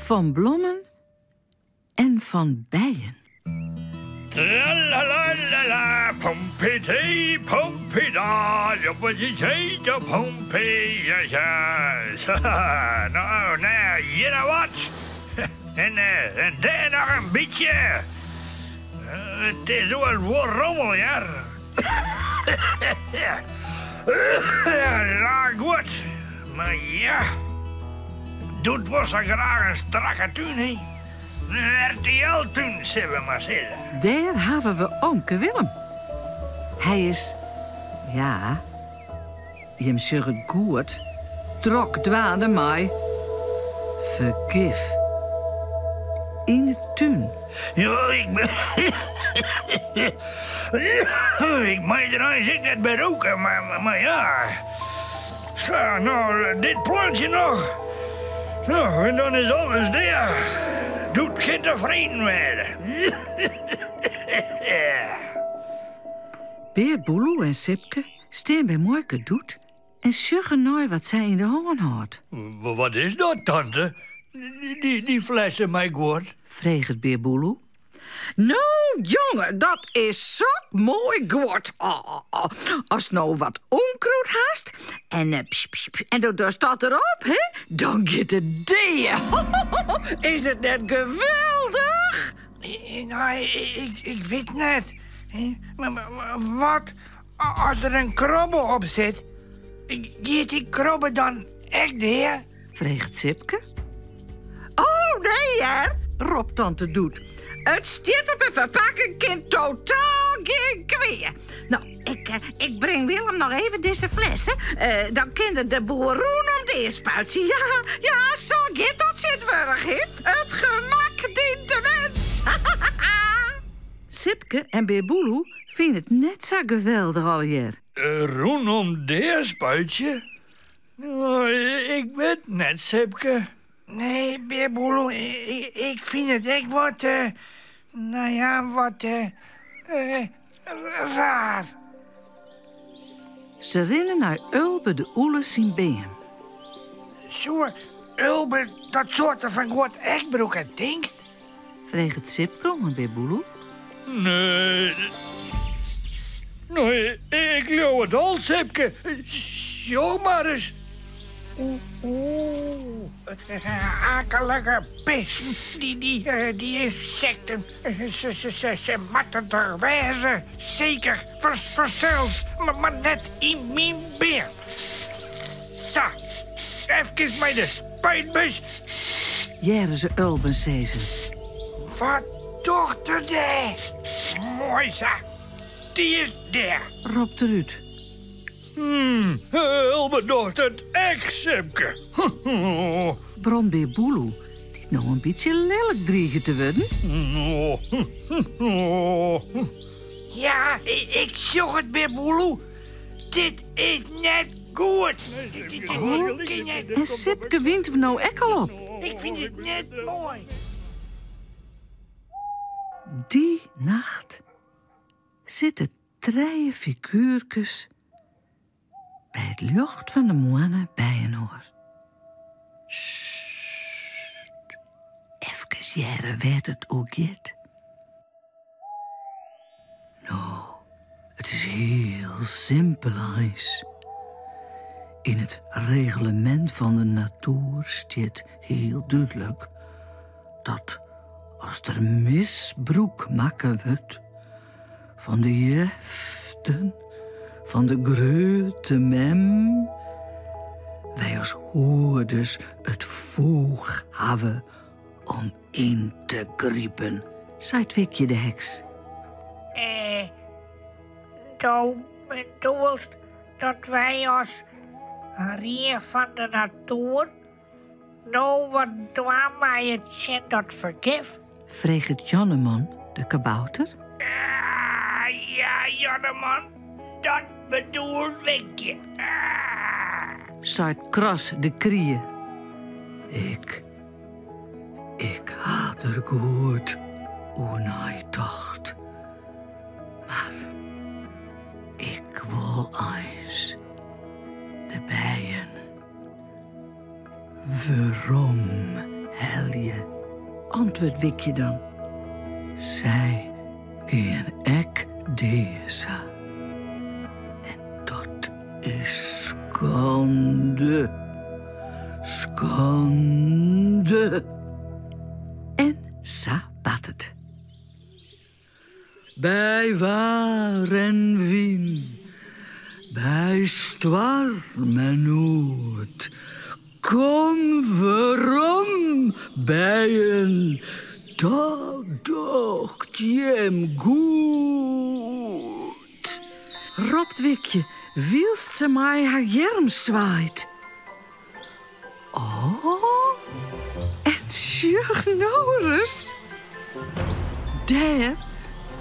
Fan blommen en fan bijen. Tralalalala, pompetee, pompeda, joppetitee, pompee, ja, ja. Nou, nou, you know what? En, eh, en dêr noch in bytsje. It is oars wol rommel, hear. Ja, goed. Mar ja, Doet wol sa graach in strakke tún, hè. In RTL-tún, sille we mar sizze. Dêr hawwe we omke Willem. Hy is, ja, jim sjogge it goed, drok dwaande mei fergif yn de tún. Ja, ik ik mei der eins ek net by roke, mar, mar ja. Sa, no, dit plantsje noch. No, en dan is alles dea. Doet kin tefreden wêze. Bear Boeloe en Sipke stean by muoike Doet en sjogge nei wat sy yn de hân hâldt. Wat is dat, tante? Dy, dy flesse mei guod? Freget Bear Boeloe. No, jonge, dat is sok moai guod. Oh, oh. Ast no wat ûnkrûd hast en, eh, psh, psh, psh, en do dochst dat derop, hè, dan giet it dea. Is it net geweldich? No, ik, ik wit net. Wat as der in krobbe op sit? Giet dy krobbe dan ek dea? Freget Sipke. Oh, nee hear, ropt tante Doet. It stiet op 'e ferpakking kin totaal gjin kwea. No, ik, eh, ik bring Willem noch even dizze flesse. Eh, dan kin er de boel rûnom deaspuitsje. Ja, ja, sa giet dat tsjintwurdich, hè. It gemak dient de mens. Sipke en Bear Boeloe fine it net sa geweldich allegear. Rûnom deaspuitsje? Ik wit net, Sipke. Nee, Bear Boeloe, ik fyn it ek wat, no ja, wat raar. Se rinne nei Ulbe de Ûle syn beam. Soe Ulbe dat soarte fan guod ek brûke, tinkst? Freget Sipke oan Bear Boeloe. Nee, nee, ik leau it al, Sipke. Sjoch mar ris. Oeh, oeh, akelige bisten, dy, dy, dy ynsekten. Se, se, se, se moatte der wêze, seker, fansels, mar net yn myn beam. Sa, efkes mei de spuitbus. Hearre se Ulbe sizzen. Wat docht er dêr? Moai sa, dy is dea. Ropt er út. Hmm, Ulbe docht it ek, Sipke. Bromt Bear Boeloe, dy't no in bytsje lilk driget te wurden. Ja, ik sjoch it, Bear Boeloe. Dit is net goed. En Sipke wynt him no ek al op. Ik fyn it net moai. Dy nacht sitte trije figuerkes by it ljocht fan de moanne byinoar. Sst, efkes hearre wêr't it oer giet. No, it is hiel simpel eins. Yn it reglemint fan de natoer stiet hiel dúdlik dat as der misbrûk makke wurdt fan de jeften fan de grutte mem, wy as hoeders it foech hawwe om yn te gripen, seit Wikje de heks. Eh, do bedoelst dat wy as Rie fan de Natoer no wat dwaan meie tsjin dat fergif? Freget Janneman, de kabouter. Ah, ja, Janneman, dat bedoelt Wikje. Ah. Seit Kras de krie. Ik Ik ha der goed oer neitocht, mar ik wol eins de bijen werom. helje, antwurdt Wikje dan. Sy gean ek dea sa. En dat is skande. Skande. En sa bart it. By waar en wyn, by stoarm en noed, kom werom, bijen, dat docht jim goed! Ropt Wikje wylst se mei har earm swaait. Oh, en sjoch no ris. Dêr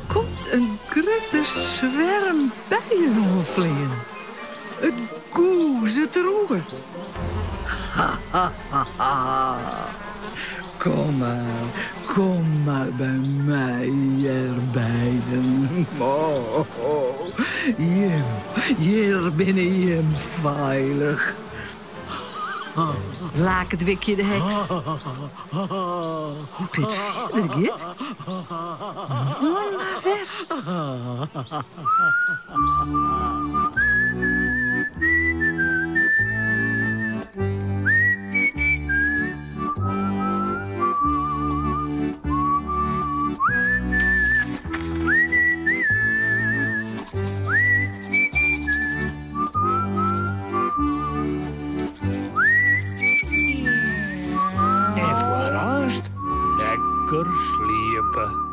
komt in grutte swerm bijen oanfleanen. It gûzet deroer. Ha, ha, ha, ha. Kom mar, kom mar by my, hear bijen. Oh, jim, hjir binne jim feilich. Laket Wikje de heks. Hoe't dit fierder giet? Moarn mar wer. En foar aanst lekker sliepe.